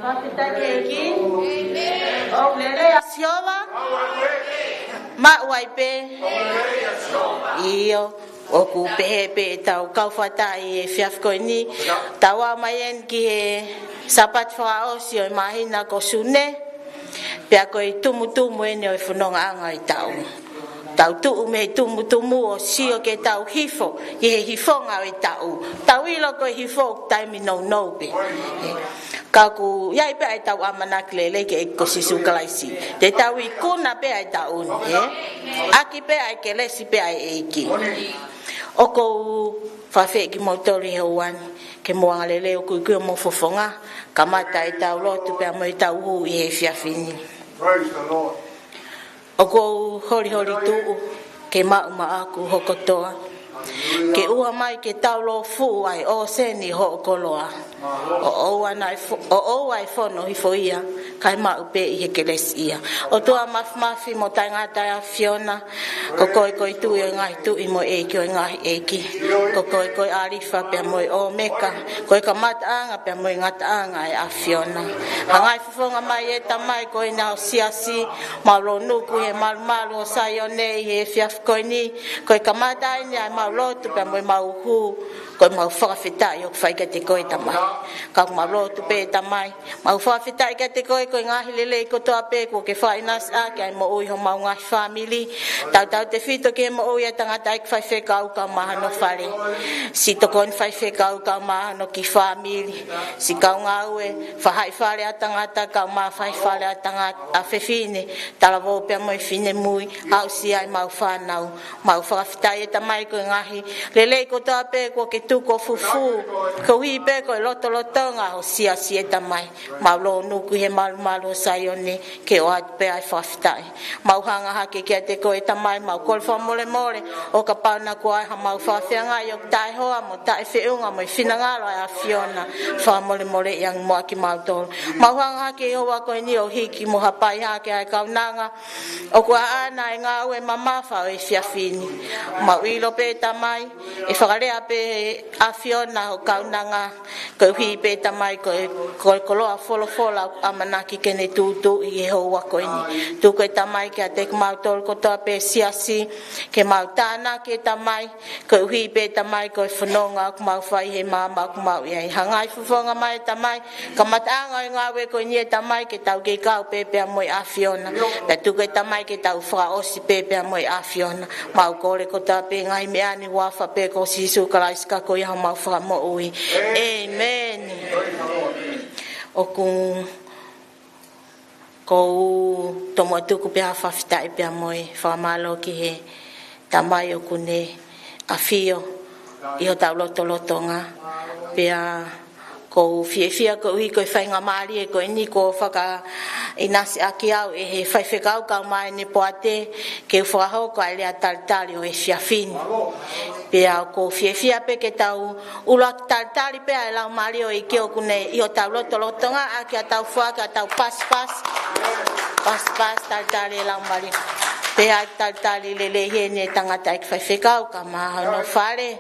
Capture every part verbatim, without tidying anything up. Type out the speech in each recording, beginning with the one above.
Fakafetaʻi ki he ʻEiki. ʻOku lelei ʻa Sihova. Maʻu ai pē. ʻIo, ʻoku pehē pē ʻetau kau fakataha he efiafi ko eni. Tau aʻu mai eni ki he Sāpate fakaʻosi ʻo e māhina ko Sune. Pea ko e tumutumu eni ʻo e fonongaʻanga ʻo e taʻu. Tau tuʻu mei he tumutumu ʻo sio ki heʻetau hifo, ki he hifonga ʻo e taʻu. Tau ʻilo ko e hifo ʻoku taimi nounou pē. Ka ʻoku ʻi ai pē ʻetau ʻamanaki lelei ki he ʻEiki ko Sīsū Kalaisi. Te tau ikuna pē ʻa e taʻu ni, ē? ʻAki pē ʻa e kelesi pē ʻa e ʻEiki. ʻOku ou fakafeʻiloaki kimoutolu he houa ni, ke mou angalelei ʻo kuikui homou fofonga, kamata ʻetau lotu pea mo ʻetau hū ʻi he efiafi ni. Praise the Lord. ʻOku ou holiholi tuʻu ke maʻu maʻaku ho kotoa, ke ʻuha mai ke taulōfuʻu ʻa e ʻōseni ʻo hoʻo koloa. ʻO ʻoua naʻa fo-, ʻo ʻoua ʻe fono hifo ia, kae maʻu pē ʻi he kelesi ia. ʻOtua Māfimafi mo Taʻengata ʻa e ʻAfiona, ko koe ko e Tuʻi ʻo e ngaahi tuʻi mo e ʻEiki ʻo e ngaahi ʻeiki. Ko koe ko e ʻAlifa pea mo e ʻOmeka, ko e kamataʻanga pea mo e ngataʻanga ʻa e ʻAfiona. Hangaifofonga mai ʻe Tamai ko eni ho siasi, mau lōnuku he malumalu ʻo Saione ʻi he efiafi ko eni, ko e kamata eni ʻa ʻemau lotu pea mo ʻemau hū, ko ʻemau fakafetaʻi ʻoku fai kiate koe Tamai. Ka ʻoku mau lotu pē Tamai, mau fakafetaʻi kiate koe ko e ngaahi lelei kotoa pē kuo ke fakaʻinasi ʻaki ʻa e moʻui homau ngaahi fāmili. Tautautefito ki he moʻui ʻa e tangataʻeiki faifekau kaeʻumaʻā hono fale. Siʻi tokoni faifekau kaeʻumaʻā hono kiʻi fāmili. Siʻi kau ngāue, faʻahi fale ʻa tangata kaeʻumaʻā faʻahi fale ʻa tangata, ʻa fefine, talavou pea mo e finemui, aʻusia ʻemau fānau. Mau fakafetaʻi ʻe Tamai ko e ngaahi lelei kotoa pē kuo ke tuku ʻo fufū, koeʻuhi pē ko e lotolotonga ho siasi ʻe Tamai. Mau lōnuku he malumalu ʻo Saione, ke ʻoatu pē ʻa e fakafetaʻi. Mau hanga hake kiate koe Tamai, mau kole fakamolemole, ʻo kapau naʻa ʻoku ʻi ai haʻamau fakafeangai ʻoku taʻehoa mo taʻefeʻunga mo e finangalo ʻa e ʻAfiona, fakamolemoleʻi ange muʻa kimautolu. Mau hanga hake he houa ko eni ʻo hiki mo hapai hake ʻa e kaunanga ʻoku ʻaʻana ʻa e ngāue mamafa ʻo e efiafi ni. Mau ʻilo pē Tamai, ʻe fakalea pē ʻe he ʻAfiona hoʻo kaunanga, koeʻuhi pē Tamai ko e, ko e koloa folofola ʻoku ʻamanaki ke ne tūtuuʻi he houa ko eni. Tuku ē Tamai kiate kimautolu kotoa pē siasi, ke mau tānaki ē Tamai, koeʻuhi pē Tamai ko e fononga ʻoku mau fai he māmani ʻoku mau ʻi ai. Hangaifofonga mai Tamai, kamataʻanga ʻo e ngāue ko eni ē Tamai ke tau kei kau pē pea mo e ʻAfiona. Pea tuku ē Tamai ke tau fakaʻosi pē pea mo e ʻAfiona. Mau kole kotoa pē ngaahi meʻa ni huafa pē ko Sīsū Kalaisi ka ko ia homau Fakamoʻui. ʻĒmeni. ʻOku ou tomuʻa tuku pē ha fakafetaʻi pea mo e fakamālō ki he Tamai ʻoku ne ʻafio ʻi hotau lotolotonga. Pea ʻoku ou fiefia koeʻuhi ko e faingamālie ko eni kuo fakaʻinasi ʻaki au ʻe he faifekau kaeʻumaʻā ʻEne poate ke u fakahoko ʻa e lea talitali ʻo e efiafi ni. Pea ʻoku ou fiefia pē ke tau ʻuluaki talitali pē ʻa e Laumālie ʻo e ʻEiki ʻoku ne ʻi hotau lotolotonga ʻaki ʻetau foaki ʻetau pasipasi. Pasipasi talitali ʻa e Laumālie. Pea ʻoku talitali lelei heni ʻe he tangataʻeiki faifekau kaeʻumaʻā hono fale.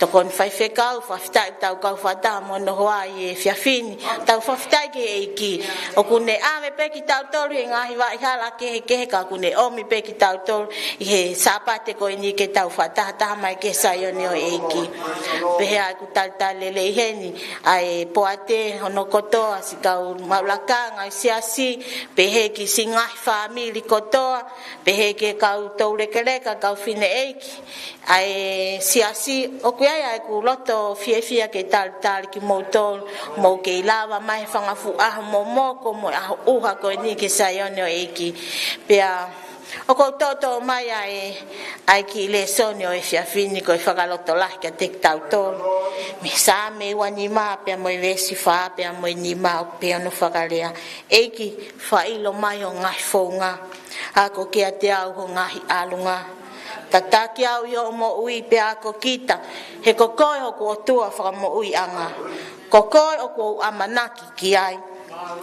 Tokoni faifekau, fakafetaʻi ʻetau kau fakataha mo hono hoa ʻi he efiafi ni. Tau fakafetaʻi ki he ʻEiki. ʻOku ne ʻave pē kitautolu he ngaahi vaʻa hala kehekehe ka ʻoku ne ʻomi pē kitautolu ʻi he Sāpate ko eni ke tau fakatahataha mai ki he Saione ʻo e ʻEiki. Pehē ʻoku talitali lelei heni ʻa e poate hono kotoa, siʻi kau maʻu lakanga ʻo e siasi, pehē ki siʻi ngaahi fāmili kotoa, pehē ki he kau toulekeleka, kau fineʻeiki ʻa e siasi, ʻoku ʻi ai ʻa ʻeku loto fiefia ke talitali kimoutolu, mou kei lava mai he fanga fuʻu ʻaho momoko mo e ʻaho ʻuha ko eni ki he Saione ʻo e ʻEiki. Pea ʻoku ou toʻotoʻo mai ʻa e, ʻa e kiʻi lēsoni ʻo e efiafi ni ko e fakalotolahi kiate kitautolu mei he Saame ua nima pea mo e veesi fā pea mo e nima ʻoku pehē hono fakalea: ʻEiki, fakaʻilo mai hoʻo ngaahi founga. Ako kiate au ho ngaahi ʻalunga. Tataki au ʻi hoʻo moʻui pea ako kita. He ko koe hoku ʻOtua fakamoʻuiʻanga. Ko koe ʻoku ou ʻamanaki ki ai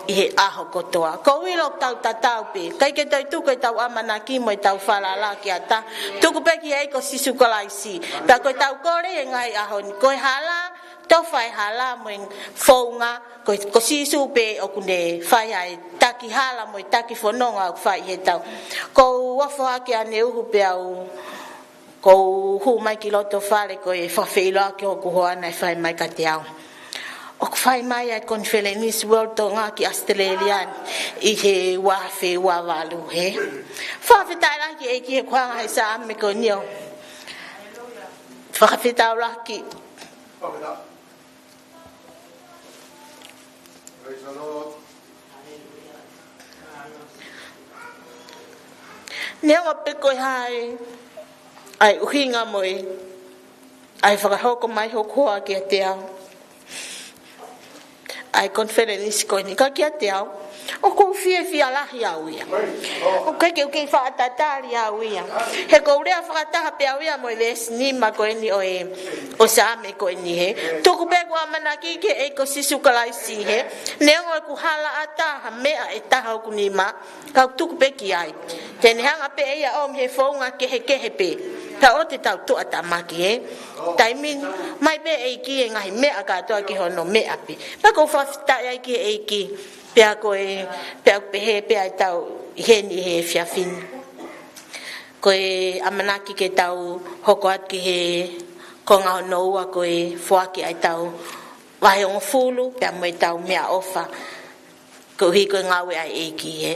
ʻi he ʻaho kotoa. Ko e ʻilo ʻoku tau tatau pē. ʻIkai ke toe tuku ʻetau ʻamanaki mo ʻetau falala ki ha taha. Tuku pē ki he ʻEiki ko Sīsū Kalaisi. Pea ko ʻetau kole he ngaahi ʻaho ni. Ko e hala, tofa e hala mo e founga, ko, ko Sīsū pē ʻoku ne fai ai e taki hala mo e taki fononga ʻoku fai he tau. Ko u ofo hake ʻaneuhu pea u, ko u hū mai ki loto fale ko e fakafeʻiloaki hoku hoa naʻe fai mai kiate au. ʻOku fai mai ʻa e konifelenisi World Tonga ki ʻAositelēlia ʻi he ua afe ua valu he. Fakafetaʻi lahi ki he ʻEiki he kuo hanga he Saame ko eni ʻo fakafetaulaki. Praise the Lord. Neongo pe ko e hā ʻa e ʻuhinga mo e ʻa e fakahoko mai hoku hoa kiate au ʻa e konifelenisi ko eni, ka kiate au ʻoku ou fiefia lahi au ia. ʻOku ʻikai ke u kei faʻa tatali au ia. He ko u lea fakataha pē au ia mo e veesi nima ko eni ʻo e, ʻo e Saame ko eni he. Tuku pē ʻeku ʻamanaki ki he ʻEiki ko Sīsū Kalaisi he. Neongo ʻeku halaʻatā ha meʻa ʻe taha hoku nima, ka u tuku pē ki ai. Te ne hanga pē ia ʻo ʻomi he founga kehekehe pē. Ka ʻoua te tau tuʻatāmaki he. Taimi ni, ʻomai pē ʻEiki e ngaahi meʻa kātoa ki hono meʻa pē. Pea ko u fakafetaʻi ai ki he ʻEiki. Pea ko e, pea pehē pē ʻa e tau ʻi heni he efiafi ni. Ko e ʻamanaki ke tau hoko atu ki he konga hono ua ko e foaki ʻa e tau vahe hongofulu, pea mo e tau meʻaʻofa. Koeʻuhi ko e ngāue ʻa e ʻEiki he.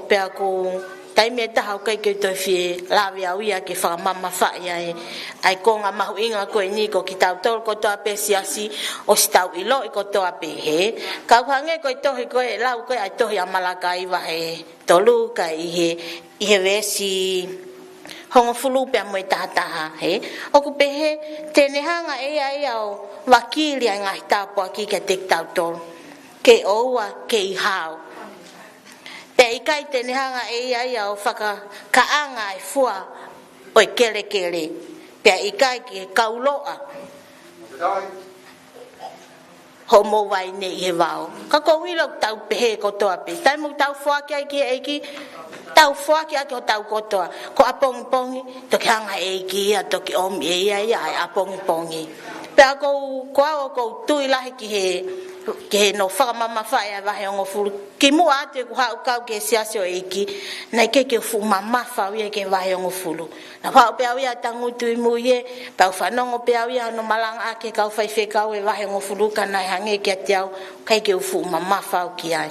Pea ko e taimi ʻe taha ʻoku ʻikai ke u toe fie lave au ia ke fakamamafaʻi ʻa e, ʻa e konga mahuʻinga ko eni ko kitautolu kotoa pē siasi ʻosi tau ʻiloʻi kotoa pē he. Ka ʻoku hangē ko e tohi ko e lau ko e ʻa e tohi ʻa Malakai vahe tolu ka ʻi he, ʻi he veesi hongofulu pea mo e tahataha he. ʻOku pehē, te ne hanga ʻe ia ia ʻo vakili ʻa e ngaahi tāpuaki kiate kitautolu. Ke ʻoua kei hao. Pea ʻikai te ne hanga ʻe ia ia ʻo fakakaʻanga e fua ʻo e kelekele. Pea ʻikai ke kauloa hoʻomou vaine ʻi he vao. Ka ko u ʻilo ʻoku tau pehē kotoa pē. Taimi ʻoku tau foaki ai ki he ʻEiki, tau foaki ʻaki hotau kotoa. Ko ʻapongipongi, toki hanga ʻe he ʻEiki ia, toki ʻomi ʻe ia ia ʻa e ʻapongipongi. Pea ko u, ko au ʻoku ou tui lahi ki he, ki he no fakamamafaʻi ʻa e vahe hongofulu. Kimuʻa atu ʻeku haʻu kau ki he siasi ʻo e ʻEiki, naʻe ʻikai ke u fuʻu mamafa au ia ki he vahe hongofulu. Naʻe haʻu pē au ia ʻo tangutu ʻi mui he, pea u fanongo pē au ia hono malangaʻaki ʻe he kau faifekau e vahe hongofulu ka naʻe hangē kiate au, ʻikai ke u fuʻu mamafa au ki ai.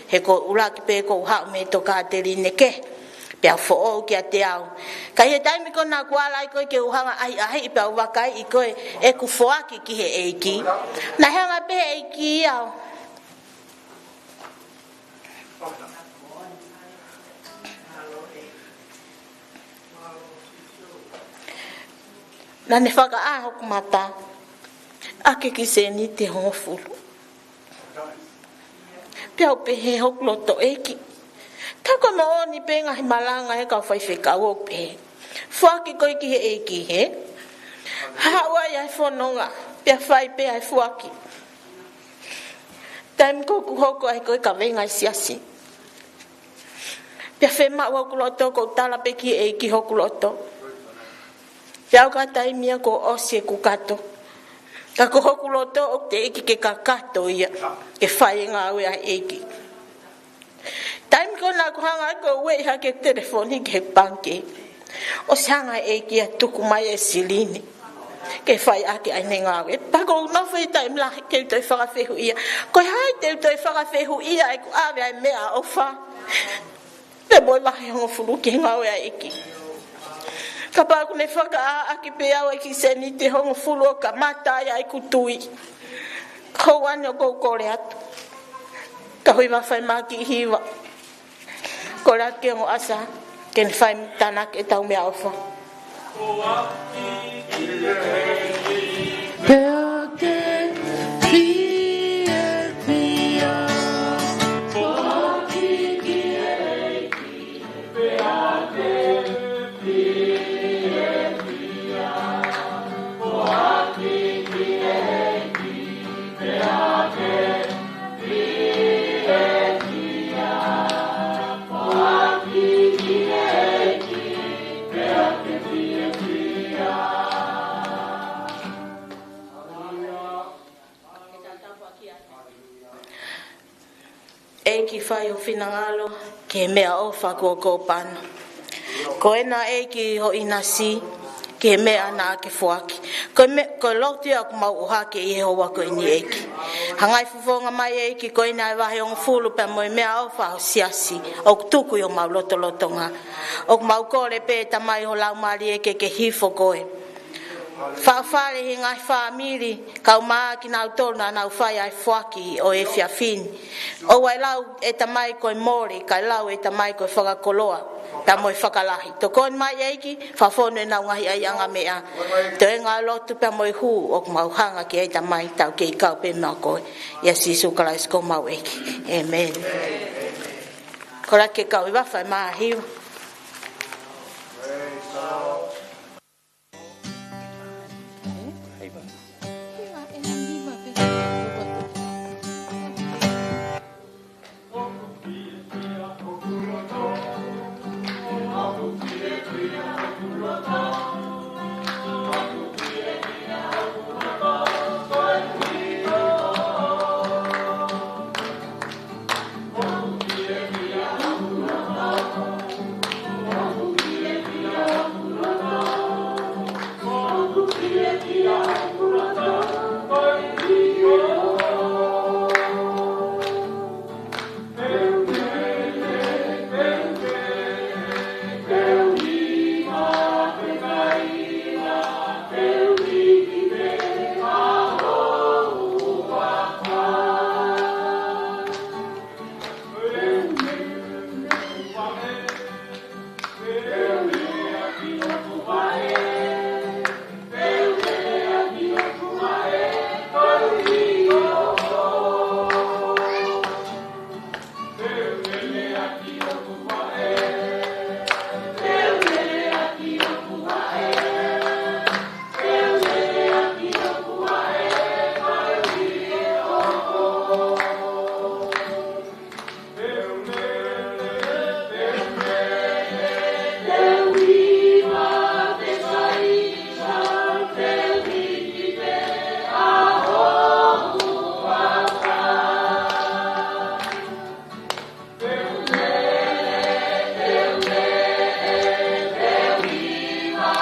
He ko e ʻuluaki pē ko u haʻu mei he tokāteline kehe, pea u foʻou kiate au. Ka ʻi he taimi ko ē naʻa ku ala ai ko ē ke u hanga ʻo ʻahiʻahiʻi pea u vakaiʻi ko ē ʻeku foaki ki he ʻEiki. Naʻe hanga pē ʻe he ʻEiki ia ʻo Naʻa ne fakaʻā hoku mata ʻaki e kiʻi sēniti ʻe hongofulu. Pea u pehē hoku loto ʻEiki. Ka ko e moʻoni pē ngaahi malanga ʻa e kau faifekau ʻo pehē. Foaki koe ki he ʻEiki he. Haʻu ai ʻa e fononga. Pea fai pē ʻa e foaki. Taimi ko ē ʻoku hoko ai ko ē e kaveinga ʻa e siasi. Pea fiemaʻu hoku loto ko u tala pē ki he ʻEiki hoku loto. Pea ʻoka taimi ia kuo ʻosi ʻeku kato. Ka ko hoku loto ʻoku teʻeki ke kakato ia. Ke fai e ngāue ʻa e ʻEiki. Taimi ko ē naʻa ku hanga ai ko u ueʻi hake e telefoni ki he pangikē. ʻOsi hanga ʻe he ʻEiki ia ʻo tuku mai e silini. Ke fai ʻaki ʻa ʻene ngāue. Pea ko u nofo he taimi lahi ke u toe fakafehuʻia. Ko e hā te u toe fakafehuʻia ʻeku ʻave ʻa e meʻaʻofa. Pea mo e vahe hongofulu ki he ngāue ʻa e ʻEiki. Kapau ʻoku ne fakaʻā ʻaki pē au e kiʻi sēniti ʻe hongofulu ʻo kamata ai ʻeku tui. Ko u ʻaneʻi ʻoku ou kole atu. Ka hui va fai maki hiva. Kole atu ki he ongo ʻasa, ke ne fai tānaki ʻetau meʻaʻofa. Pea ke fiefia. ʻEiki, fai ho finangalo ki he meʻaʻofa kuo kōpana. Ko ena, ʻEiki, ho ʻinasi ki he meʻa naʻa ke foaki. Ko e me-, ko e lotu ia ʻoku mau ʻohake ʻi he houa ko eni, ʻEiki. Hangai fofonga mai, ʻEiki, ko ena e vahe hongofulu pea mo e meʻaʻofa ho siasi ʻoku tuku ʻi homau lotolotonga. ʻOku mau kole pē, Tamai, ho Laumālie ke ke hifo koe. Fakafale he ngaahi fāmili, kae ʻumaʻā kinautolu naʻa nau fai ʻa e foaki ʻo e efiafi ni. ʻOua ʻe lau, ʻe Tamai, ko e mole, kae lau, ʻe Tamai, ko e fakakoloa pea mo e fakalahi. Tokoni mai, ʻEiki, fakafonu ʻenau ngaahi ʻaiʻanga meʻa. Toenga e lotu pea mo e hū ʻoku mau hanga ki ai, Tamai, tau kei kau pē mo koe. ʻIa Sīsū Kalaisi ko homau ʻEiki. ʻĒmeni. Kole ke kau ʻi he vafa ʻe Mahiu.